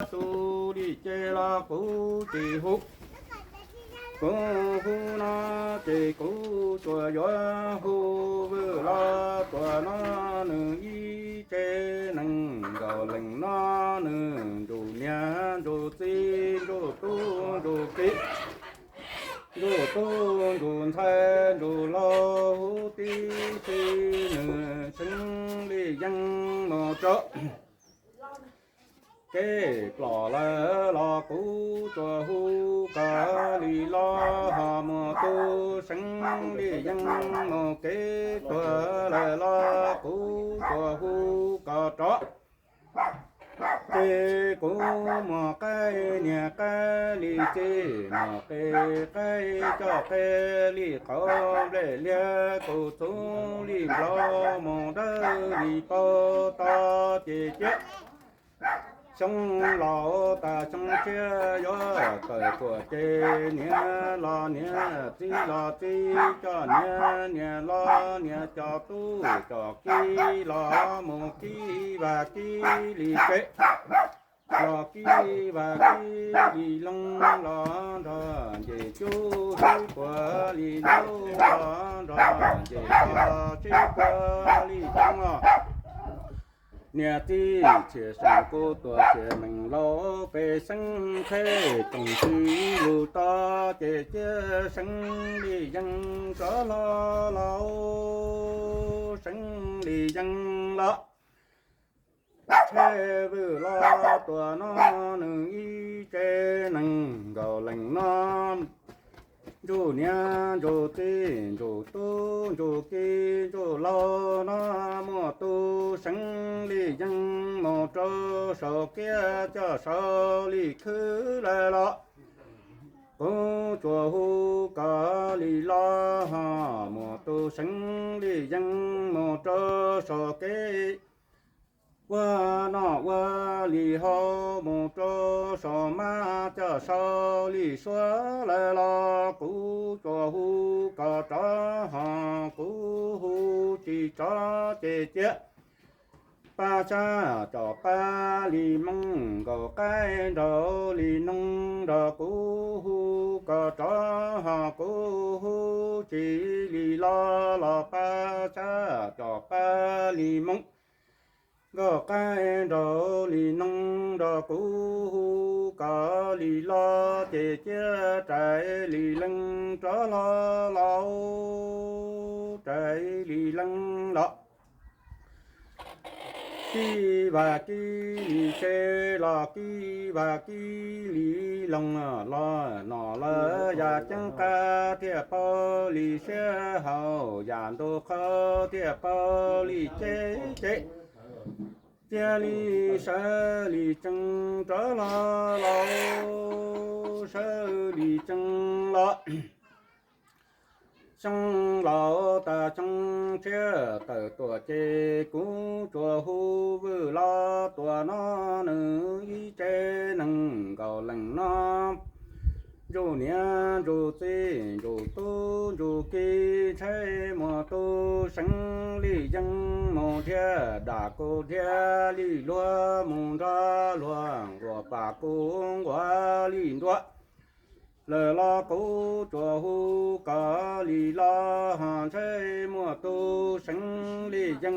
tus li ces los kuv tsis hu. Kuv hu no ces kuv tsuas yuav hu vwm los tuam no nws ib tse nees nkaum leej no nws ntsuj niam ntsuj txiv ntsuj tub ntsuj kiv ntsuj tub ntsuj ntxhais ntsuj laug huv tib si nws seev li yeej mus rau kev plom lawm los kuv tsuas hu kom li los ho muaj tus seev li yeej mus kev tuag lawm los kuv tsuas hu kom rov. Ces kuv muaj qaib niag qaib li txiv, muaj qe qaib coj qe li qauv nplej liag kuv txuv li nplaum mus dawb li paug tod ces cia xyoo laus tas xyoo tshiab yuav tawm tuaj ces niam los niam txiv los txiv coj niam, niam los niam coj tub coj kiv los mus kib vaj kib li tsev, los kib vaj kib li loog los nrog ncej cub sib puag li ntub los nrog ncej toj sib puag li coob os. Niam txiv txhiaj seem kuv tuaj txhiaj meem laus peb seev tsheb toom tsis lug tod ces cia seev li yeej rov hlo laus seev li yeej los. Tsheb vwm los tuam no nws ib tse nees nkaum leej no ntsuj niam ntsuj txiv ntsuj tub ntsuj kiv ntsuj laug no muaj tus seev li yeej mus rau saum kiab coj saum li khwb lawm los kuv tsuas hu kom li los ho muaj tus seev li yeej mus rau saum kev ua noj ua li haus mus rau saum mab coj saum li suav lawm los kuv tsuas hu kom rov ho kuv hu tsis rov ces cia pab sab coj pab li moos nkaum qaib nraug li noog nrog kuv hu kom rov ho kuv hu tsis li los los pab sab coj pab li moos nkaum qaib nraug li noog nrog kuv hu kom li los ces cia rais li leej rov hlo laus rais li leej los kib vaj kib li tsev los kib vaj kib li loog los noj lawm yam ceeb qab thiaj paub li siab haus yam ntuj qhauv thiaj paub li ceb ceb cia li sawv li tsees rov hlo laus sawv li tsees los xyoo laus tas xyoo tshiab tawm tuaj ces kuv tsuas hu vwm los tuam no nws ib tse nees nkaum leej no ntsuj niam ntsuj txiv ntsuj tub ntsuj kiv ntshai muaj tus seev li yeej mus dhia dam kuv dhia li luag mus nrog luag nquas pam kuv nquas li nruab lawm los kuv tsuas hu kom li los ho ntshai muaj tus seev li yeej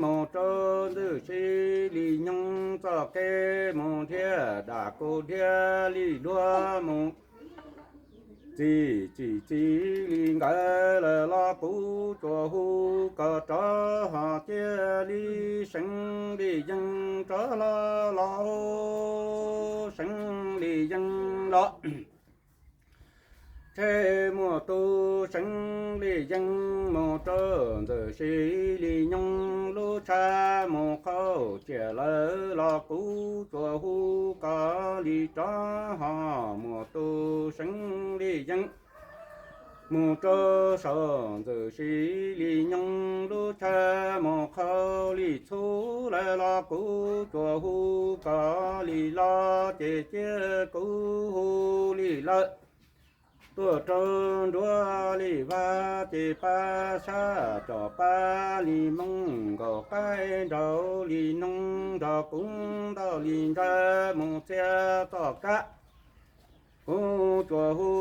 mus rau ntxwg si li nyoog txoj kev mus dhia dam kuv dhia li luag mus txi txi txi li nkawd lawm los kuv tsuas hu kom rov ho cia li seev li yeej rov hlo laus seev li yeej los ntshe muaj tus seev li yeej mus rau ntxwg si li nyoog lub tshav mus qaug tsiaj lawm los kuv tsuas hu kom li rov ho muaj tus seev li yeej mus rau saum ntxwg si li nyoog lub tshav mus qaug li txhuv lawm los kuv tsuas hu kom li los ces cia kuv hu li lawm Tuaj rau nruab li vaj ces pab sab cov pab li mooj nkaum qaib nraud li noog nrog kuv ntau li ntsa mus txia txoj kab. Kuv tsuas hu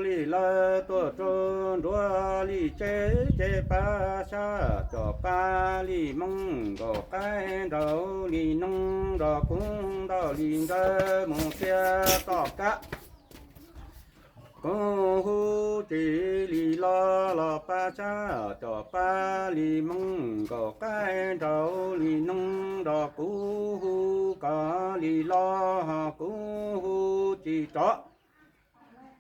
li lawv tuaj rau nruab li tsev ces pab sab cov pab li mooj nkaum qaib nraud li noog nrog kuv ntau li ntsa mus txia txoj kab. Kuv hu tsis li los los pab sab cov pab li mooj nkaum qaib nraud li noog nrog kuv hu kom li los ho kuv hu tsis rov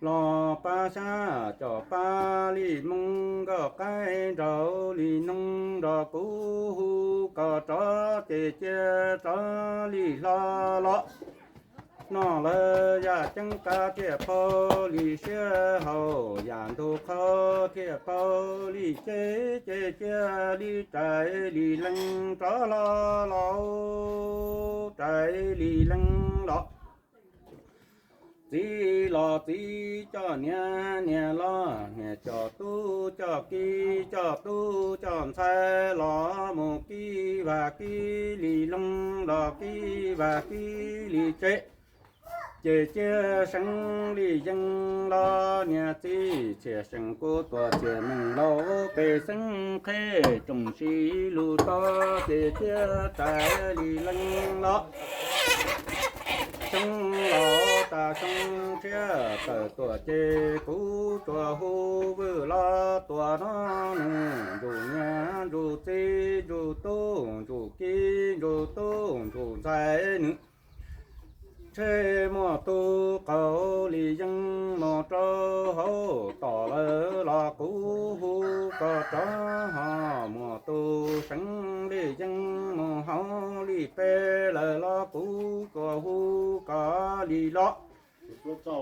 los pab sab cov pab li mooj nkaum qaib nraud li noog nrog kuv hu kom rov ces cia rov li hlo los. Noj lawv yaj ceeb qab thiaj paub li siab haus, yam ntug qhov thiaj paub li ceb, ces cia li rais li leeg rov hlo los, rais li leeg los. Txiv los txiv coj niam, niam los niam coj tub coj ki, coj tub coj ntxhais los mus kib vaj kib li loog los kib vaj kib li tsev. Ces cia seev li yeeb los niam txiv txhiaj seem kuv tuam txhiaj meem laus pej xeem qheb tsoom siv lug tod, ces cia rais li leeg los. Xyoo laus tas xyoo tshiab tawm tuaj ces kuv tsuas hu vwm los tuaj no, nws ntsuj niam ntsuj txiv ntsuj tub ntsuj ki ntsuj tub ntsuj ntxhais nws. Tshe muaj tus qaug li yeeb mus rau hauv tom lawm los kuv hu kom rov, ho muaj tus seev li yeeb mus hauv li peb lawm los kuv tsuas hu kom li los.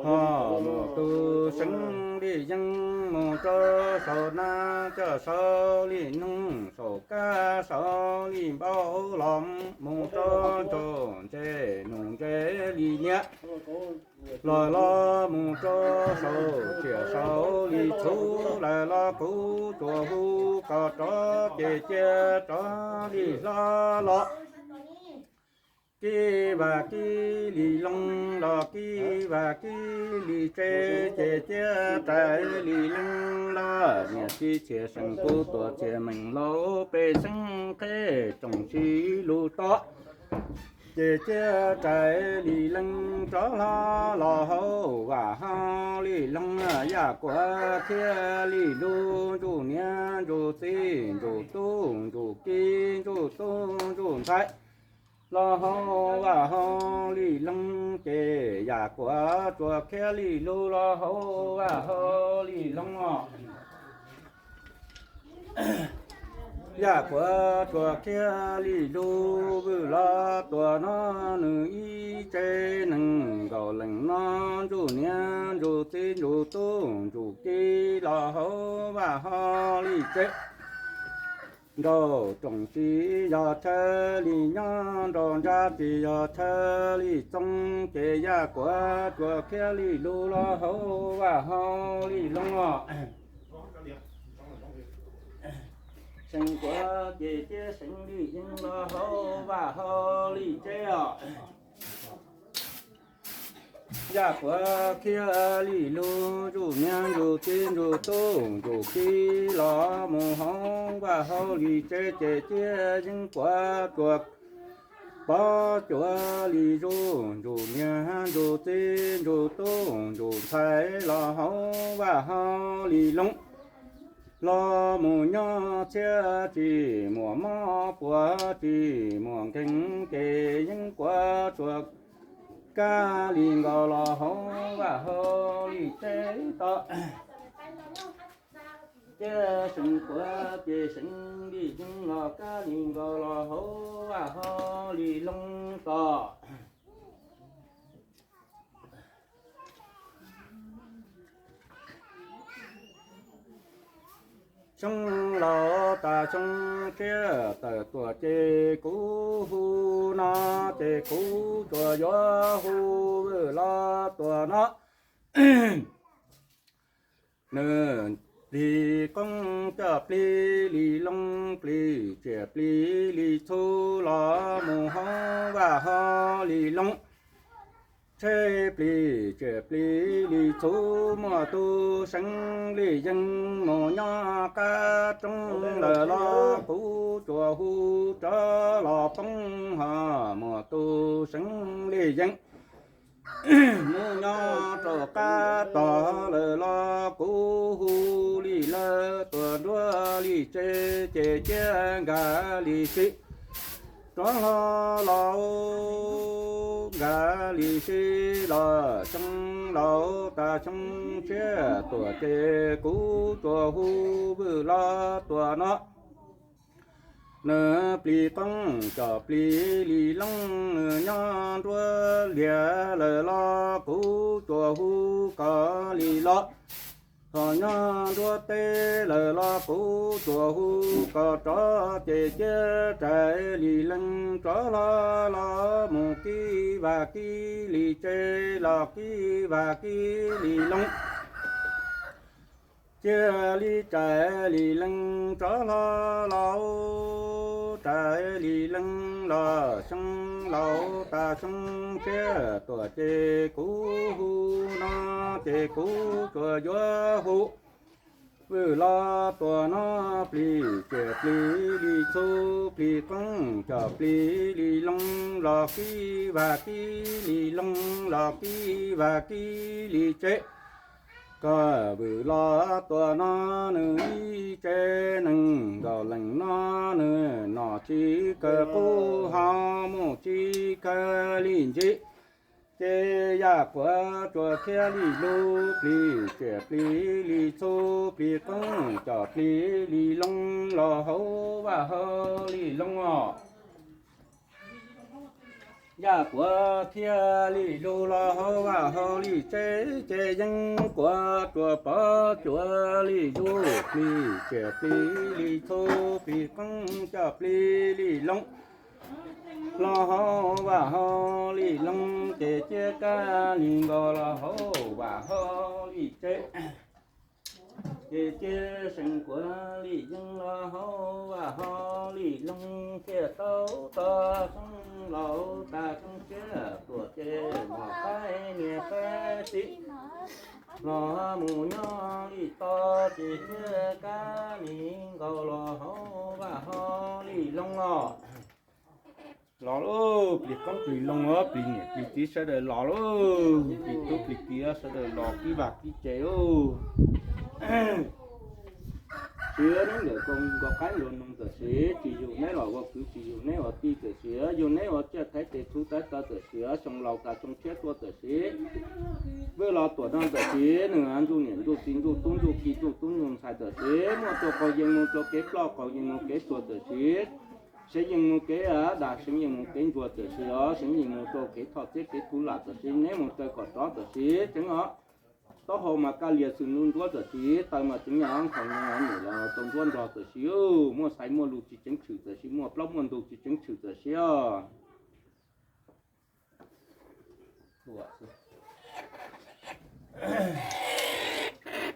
Ho muaj tus seev li yeeb mus rau saum nab coj saum li noog saum kab saum li npauj los mus rau nraug ntse nus ntse li niam los los mus rau saum tsiaj saum li txhuv lawm los kuv tsuas hu kom rov ces cia rov li hlo los. Kib vaj kib li loog los kib vaj kib li tsev ces cia rais li leeg los niam txiv txhiaj seem kuv tuam txhiaj meem laus pej xeem qheb tsoom siv lug tod. Ces cia rais li leeg rov hlo los hauv vaj hauv li loog, yaj kuav khiav li lug ntsuj niam ntsuj txiv ntsuj tub ntsuj ki ntsuj tub ntsuj ntxhais los hauv vaj hauv li loog ces yaj kuav tsuas khiav li lug los hauv vaj hauv li loog os. Yaj kuav tsuas khiav li lug vwm los tuaj no, nws ib tsev neeg nkaum leej no, ntsuj niam ntsuj txiv ntsuj tub ntsuj ki los hauv vaj hauv li tsev. Nraug tsoom tsis yog chaw li nyob, nraug ntsab tsis yog chaw li txoov, ces yaj kuav tsuas khiav li lug los hauv vaj hauv li loog os. Seem kuav ces cia seev li yeeb los hauv vaj hauv li tsev os. Yaj kuav khiav li lug, ntsuj niam ntsuj txiv ntsuj tub ntsuj ki los mus hauv vaj hauv li tsev, ces cia yeeb kuav tsuas pov cuav li zuj, ntsuj niam ntsuj txiv ntsuj tub ntsuj ntxhais los hauv vaj hauv li loog los mus nyob txhiab, tsis muaj mob puas tsis muaj nkeeg, ces yeeb kuav tsuas kab li nkaus los hauv vaj hauv li tsev tod. Ces seem kuav ces seev li yeeb los kab li nkaus los hauv vaj hauv li loog tod. Xyoo laus tas xyoo tshiab tawm tuaj ces kuv hu no, ces kuv tsuas yuav hu vwm los tuaj no. Nws plig qoob coj plig li loo, plig tsiaj plig li txhu los mus hauv vaj hauv li loo. Tsheb plig tsiaj plig li txhu, muaj tus seev li yees mus nyob qab roob lawm los kuv tsuas hu rov los poob ho, muaj tus seev li yees mus nyob rau qab tog lawm los kuv hu li lawm, tuaj nruab li tsev ces cia nkag li si. Rov hlo los nkag li si los xyoo laus tas xyoo tshiab tuaj ces kuv tsuas hu vwm los tuaj no. Nws plig qoob coj plig li loo, nws nyob nruab liag lawm los kuv tsuas hu kom li los, ho nyob nruab teb lawm los kuv tsuas hu kom rov ces cia rais li lees rov hlo los mus kib vaj kib li tsev los kib vaj kib li loo. Cia li rais li lees rov hlo los rais li lees los xyoo laus tas xyoo tshiab tuaj ces kuv hu no, ces kuv tsuas yuav hu vwm los tuaj no. Plig tsiaj plig li txhu, plig qoob coj plig li loo los kib vaj kib li loo los kib vaj kib li tsev. Koj vwm los tuaj no, nws ib tsev neeg nkaus leej no, nws noj tsis kawg qub ho mus tsis kawg li ntsis. Ces yaj quav tsuas thiaj li lug, plig tsiaj plig li txhu, plig qoob coj plig li loo los hauv vaj hauv li loo os. Yaj quav thiaj li lug los hauv vaj hauv li tsev, ces yeeb quav tsuas pov cuav li lug, plig tsiaj plig li txhu, plig qoob coj plig li loo los hauv vaj hauv li loo, ces cia kab li nkaus los hauv vaj hauv li tsev. Ces cia seem quav li yeeb los hauv vaj hauv li loo, thiaj tau tog xyoo laus tas xyoo tshiab tuaj ces mos qaib niam qaib txiv los mus nyob li tod, ces cia kab li nkaus los hauv vaj hauv li loo os. Los lauj, plig qoob plig loo, plig niam plig txiv sawv daws los lauj, plig tub plig ki sawv daws los kib vaj kib tsev lauj. Siav neb ntawm koom nkaus qaib nkaus noog tam sim, tsis yug neb los ua kwv, tsis yug neb ua tij tam sim, yug neb ua tsiaj thaiv tes txhu thaiv taw tam sim, xyoo laus tas xyoo tshiab tuaj tam sim, vwm los tuaj no tam sim, nws ntsuj niam ntsuj txiv ntsuj tub ntsuj ki ntsuj tub ntsuj ntxhais tam sim, muaj rau qaug yees mus rau kev ploj, qaug yees mus kev tuag tam sim, seev yees mus kev dag, seev yees mus kev ntsuag tam sim os, seev yees mus rau kev thoj txeb kev tu lam tam sim, neb mus raws kom rov tam sim tseeb os. Taub hau mas kaj lias xwm ntuj nruab tam sim, taw mas tseev nyaj nkhaus nyoos nyem los tau nruab nrog tam sim, muaj xaiv muaj lus tsis tseev tshwm tam sim, muaj plaub muaj ntug tsis tseev tshwm tam sim os.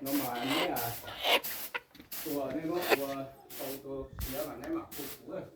No mas neb tuag neb muab ua tau rau siav mas neb mam hu kuv.